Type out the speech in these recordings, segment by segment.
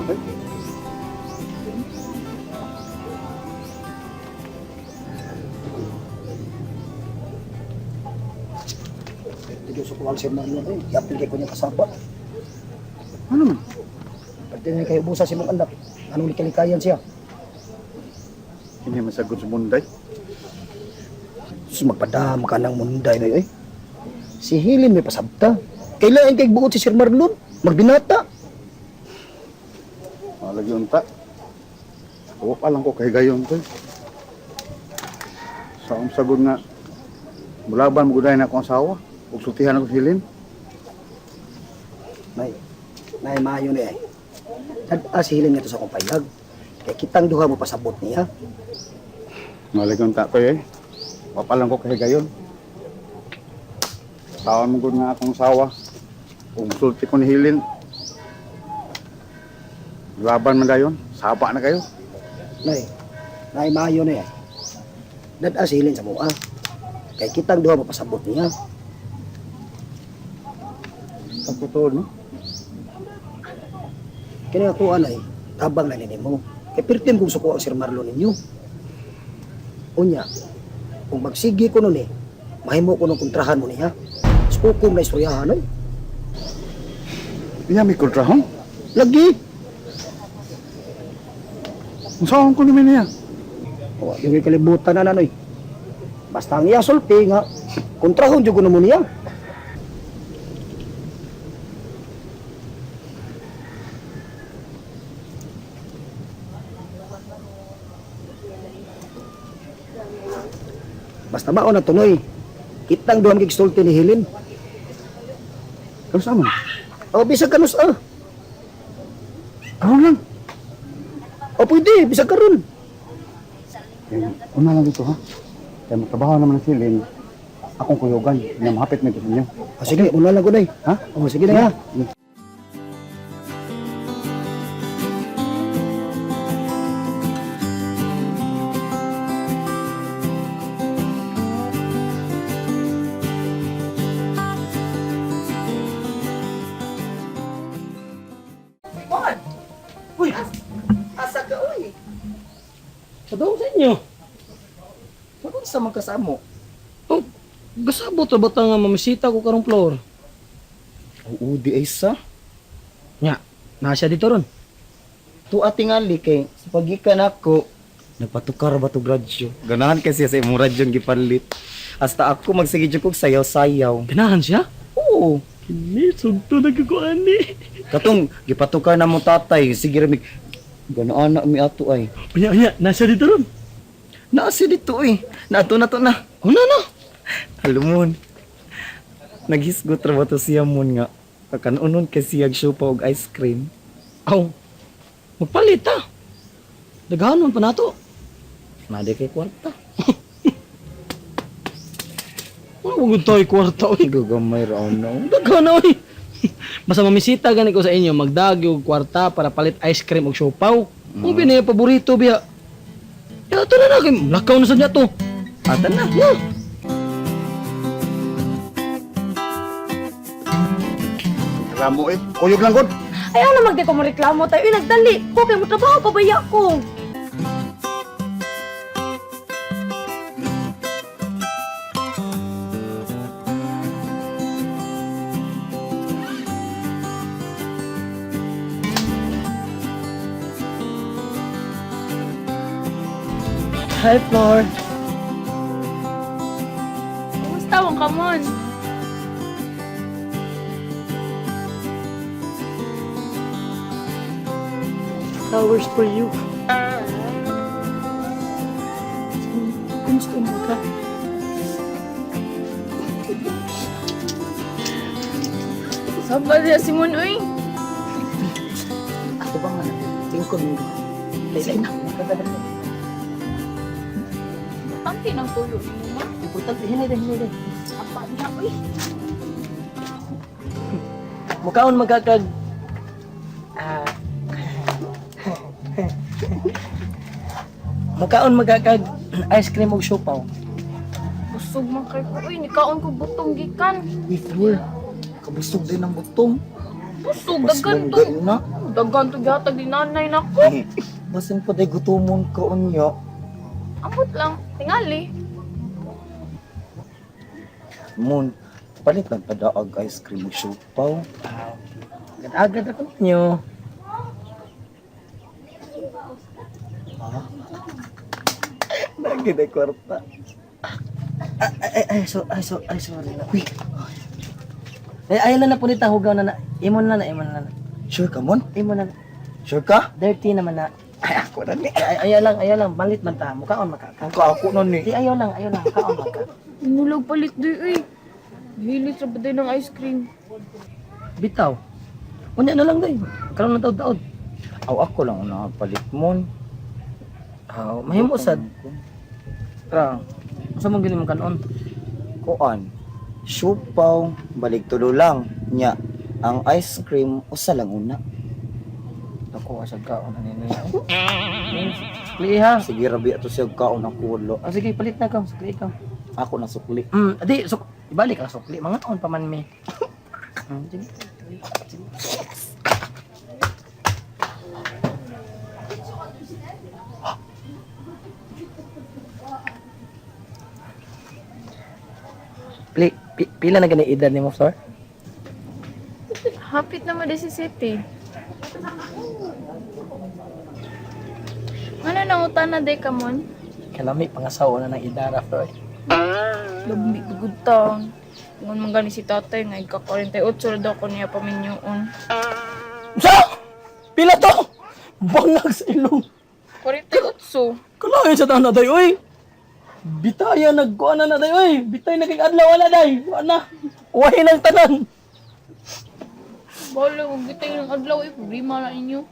tayo. Dito sa kuwang Sir Marlon eh. Yapil kay ko niya kasaba. Ano man? Pwede na kayo ubusa si mong anak. Anong likalikayan siya? Hindi masagot sa Munday. Sus, magpadam ka ng munday na eh. Si Hilin may pasabta. Kailangan kay buot si Sir Marlon. Magbinata. Malagi unta. Wa pa lang ko kay gayon to. Sa akong sagot nga, mulaban mo na akong asawa. Ug sultihan ako si Hilin. Nay, nay maayo na eh. Sad si Hilin nga to sa akong payag. Kay kitang duha mo pasabot niya. Malagi unta to eh. Wa pa lang ko kay gayon. Saon mo gud nga akong asawa. Ug sulti ko ni Hilin. Laban man dayon, saba na kayo. Nay, nay maayo na eh. Dad si Hilin sa mua. Kay kitang duha mo pasabot niya. Ang totoo, no? Kini ako anay, tabang na nimo. Kay pirtim kong suko ang Sir Marlon ninyo. Unya, kung magsige ko nun eh, mahimo ko nung kontrahan mo niya. Sukom na istoryahan oy. Iya, may kontrahon. Lagi. Ang saan ko naman niya? Wa yung kalibutan na nanoy. Basta ang iya sulti nga kontrahon jud ko namo niya. Basta mao na tunoy. Kitang duha kig sulti ni Hilin. Ano sa man? O bisag kanus ah. Karon lang. O pwede bisag karon. Eh, una lang dito ha. Kaya magtrabaho naman ang silin. Akong kuyugan. Na mahapit na ito sa inyo. O sige, una lang ko nay. Ha? O sige na ha. Mon! Uy! Asa ka, uy? Padung sa inyo. Pagod sa mga kasamo. Oh, gasabot ra ba ta nga mamisita ko karong floor? Oo, di ay sa. Nya, naa siya dito ron. Tuwa tingali kay sa pagikan ako, nagpatukar ba to radyo? Ganahan kasi sa imong radyo ang gipalit. Hasta ako magsige jud kog sayaw-sayaw. Ganahan siya? Oo. Kini, sugto na ko ani. Katong gipatukar na mo tatay, sige ra mig ganaan na mi ato ay. Unya, unya, naa siya dito ron. Naa siya dito eh. Nato na to na. Una na. Halumon. Naghisgot ra ba to siya mon nga. Kakanunon kay siya og og ice cream. Aw, magpalit ta. Daghanon pa nato. Nadi kay kwarta. Ano wag tayo kwarta oy. Gagamay ra ano. Daghan na oy. Basta mamisita gani ko sa inyo, magdagi og kwarta para palit ice cream og siopaw. Kung mm. paborito biya. Ya, ato na na kay lakaw na sa niya to. Ata na. Yeah. Reklamo eh. Kuyog lang god. Ayaw na magdi ko mo reklamo tayo. Uy, nagdali ko kay mo trabaho pabaya ko. Hi, Flor. Kumusta wong kamon? Flowers for you. Kumusta mo ka? Saba siya si Mon, uy. Ato ba nga? Tingkod mo. Laylay na. Importante ng tuyo ni mo, ma. Importante, hinay din, hinay din. Apa niya, uy. Mukaon magkakag... Ah... Mukaon magkakag ice cream og siopaw. Busog man kay ko, uy. Nikaon ko butong gikan. Uy, Flor. Kabusog din ang butong. Busog, daghan to. Mas na. Daghan to gihatag ni nanay nako. Basin pa day gutomon ka unya. Ambot lang, tingali. Mon, palit lang padaag ice cream ug siopaw. Agad-agad ako ninyo. Lagi na kwarta. Ay, ay, so, ay, so, ay, sorry na. Uy. Ay, ayaw na na po nita, hugaw na na. Imon na na, imon na na. Sure ka, Mon? Imon na na. Sure ka? Dirty naman na. Ay, ako na ni. Ay, ayaw lang, ayaw lang. Malit man ta. Mukaon makaka. Ang kaako na ni. Di, ayaw lang, ayaw lang. Mukaon maka. Inulag palit doy uy. Hilit sa baday ng ice cream. Bitaw. Unya na lang day. Karon na taod-taod. Aw, ako lang una palit, Mon. Aw, mahimo sad. Tra. Unsa man gini mong kanon? Kuan. Siopaw, balik tulo lang. Nya, ang ice cream usa lang una. Ako asag kaon ani niya. Sukli ha. Sige rabi ato siya kaon ako wala. Ah, sige, palit na ka. Sukli ka. Ako na sukli. Adi, ibalik ang sukli. Mga taon pa man mi. Sige. Pila na gani edad ni mo, sir? Hapit naman di si City. Ano nangutan na day ka mon? Kalami pangasawa na ng idara, Flor. Lami gud taon. Ingon man gani si tatay nga ika 48 ra daw ko niya paminyoon. Sa! Pila to! Bangag sa ilong. 48. Kalain sa taon na day, oy! Bitaya nagkuha na na day, oy! Bitay na kay adlaw, wala day! Wala na! Wahin ang tanan! Bala, huwag bitay ng adlaw eh. Problema na inyo.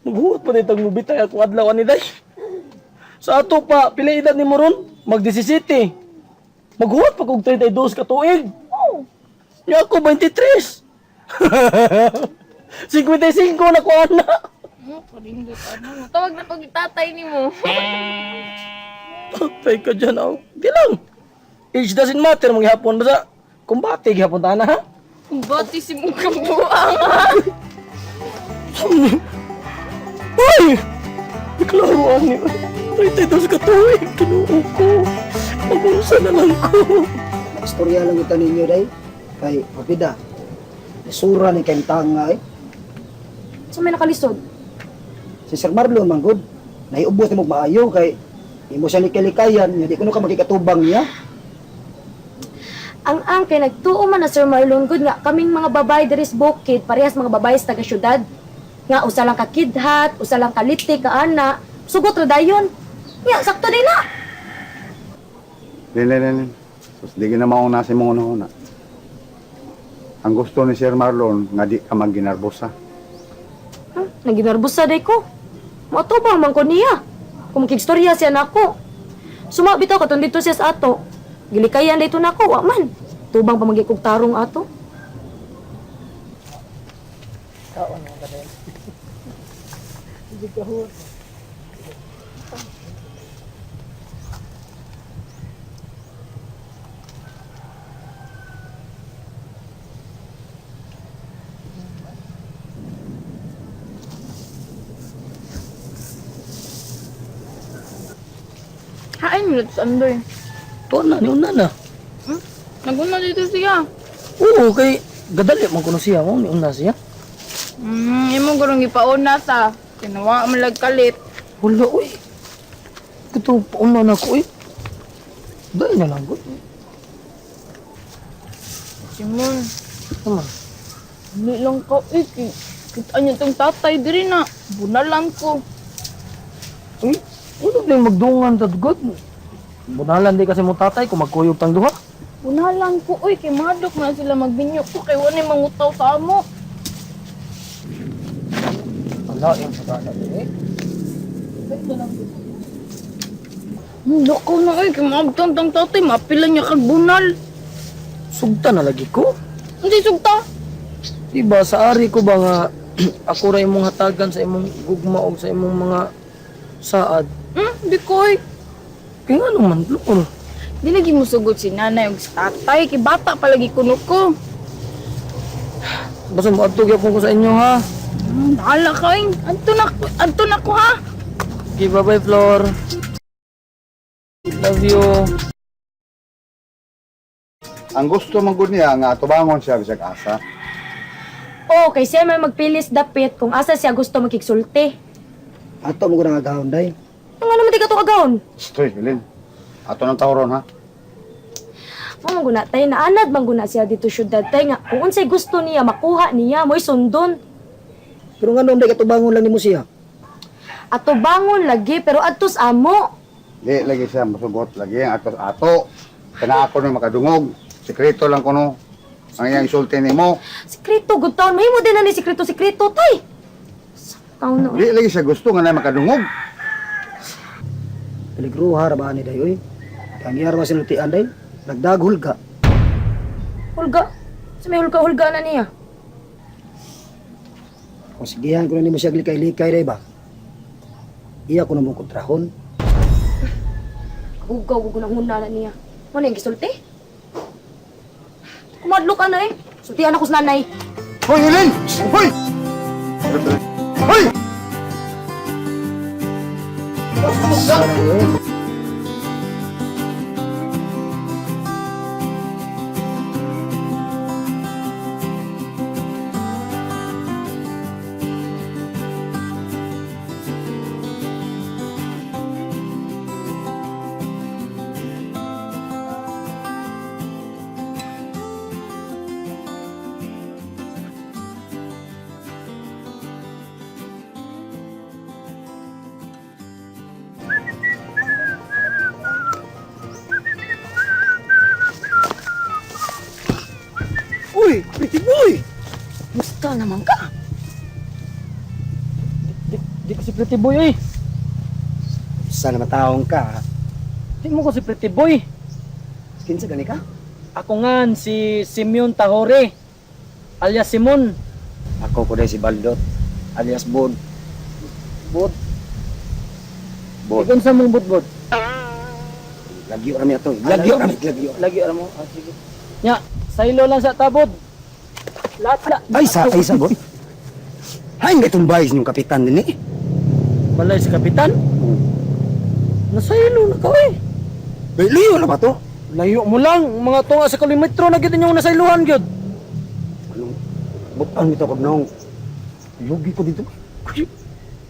Maghuot pa dito ang bitay ako adlaw ani day. Sa ato pa, pila edad ni mo ron? Mag 17. Maghuot pa kog 32 ka tuig. Oh, Ya ako 23. 55 na ko ana. Ano, karindot ano. Tawag na pag tatay ni mo. Patay ka dyan, aw. Di lang. Age doesn't matter, manghapon. Basta, kumbate, gihapon ta na, ha? Bati si mong kabuang ha. Uy! Naklaro ani. 32 ka tuig. Kinuo ko. Mag-unsa na lang ko. Istorya lang ito ninyo, day. Kay, Papida, lisura ni kayong tanga eh. So may nakalisod. Si Sir Marlon, manggod, nahiubos ni mo maayo kay imo siya likalikayan, hindi ko no ka makikatubang niya. Ang ang kay nagtuo man na Sir Marlon good nga kaming mga babae diri sa bukid parehas mga babae sa taga syudad. Nga usa lang ka kidhat, usa lang ka litik ka ana, sugot ra dayon. Nya sakto din na. Len, len, len, len. Sus, di na mauna si mong una. Ang gusto ni Sir Marlon, nga di ka magginarbosa. Naginarbusa day ko. Moatubang man ko niya. Kung makigstorya siya nako. Suma bitaw katong dito siya sa ato. Gilikayan dito nako, wa man. Tubang pa magikog tarong ato. Hain mo sa andoy. Tuan na, niuna na. Naguna dito siya. Oo, kay gadali man kuno siya mo, niuna siya. Imo gurong gipauna sa. Kinuha mo lag kalit. Wala, uy. Ito, pauna na ko, uy. Dahil na lang, ko. Simon, Naman. hindi lang ka eh. Kita niya tong tatay diri na. Bunalan ko. Uy, ano din magdungan ta God? Bunalan di kasi mo tatay kung magkuyog tang duha. Bunalan ko uy kay madok na sila magbinyo ko kay wala mangutaw sa amo. Wala, yung pagkana eh. Loko na uy kay maabtang tang tatay mapila niya kag bunal. Sugta na lagi ko. Hindi sugta. Diba, sa ari ko ba nga ako ra imong hatagan sa imong gugma og sa imong mga saad. Di ko uy. Kaya nga naman, lukol. Di lagi mo sugot si nanay ug si tatay kay bata pa lagi kuno ko. Basta mo adto gyapon ko sa inyo ha. Bahala ka eh. Anto na ko ha. Okay, bye-bye, Flor. Love you. Ang gusto man gud niya nga tubangon siya bisag asa. Oo, kay siya may magpilis dapit kung asa siya gusto makigsulti. Ato mo ko nang agahon day. Ang ano man di ka to kagahon? Stoy, Helen. Ato nang tawron ha. Mo man guna tay, naanad man guna siya dito syudad tay nga kung unsay gusto niya makuha niya mo'y sundon. Pero nga day katubangon lang nimo siya. Ato bangon lagi pero adtos amo. Di lagi siya masugot lagi ang atos ato. Kana ako no makadungog. Sekreto lang kuno. Ang iyang isulti nimo. Sekreto gud taon mahimo din na ni sekreto sekreto tay. Sa taon na. Di lagi siya gusto nga na makadungog. Peligro ra ba ni day oy. Kay ang iyar ba sinultian day? Nagdaghul ka. Hulga. Sa may hulga-hulga na niya. Kung sigihan ko na nimo siya likay-likay day ba? Iya ko na mong kontrahon. Hugaw ko nang huna na niya. Mo na yung gisulti? Kumadlo ka na eh. Sultihan ako sa nanay. Hoy, Helen! Hoy! Hoy! Uy, pretty boy. Musta naman ka? Di ko si Pretty Boy eh. Sana mataong ka. ha? Di mo ko si Pretty Boy. Kinsa gani ka? Ako nga si Simeon Tahore. Alias Simon. Ako ko si Baldot alias Bod. Bot. Bod. Ikaw sa mong bot-bot. Lagyo rami ato. Lagyo rami, lagyo. Lagi alam mo. Ah, sige. Nya, saylo lang sa tabod. Lahat la. Ay sa Bod. Hay nga itong bayis niyong kapitan din eh. Balay si Kapitan. Nasaylo na ka eh. Ay, layo na ba to? Layo mo lang. Mga tunga sa kilometro na gid inyong nasaylohan gyud. Anong butan ito kag naong lugi ko dito.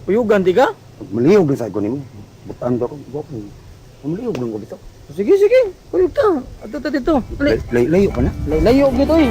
Uyugan di ka? Maliyog lang sa ko nimo. Butan to ko. Gwapo. Maliyog lang ko dito. Sige, sige. Kuyog ta. Ato ta dito. Dali. Layo, layo pa na. Layo gid oy.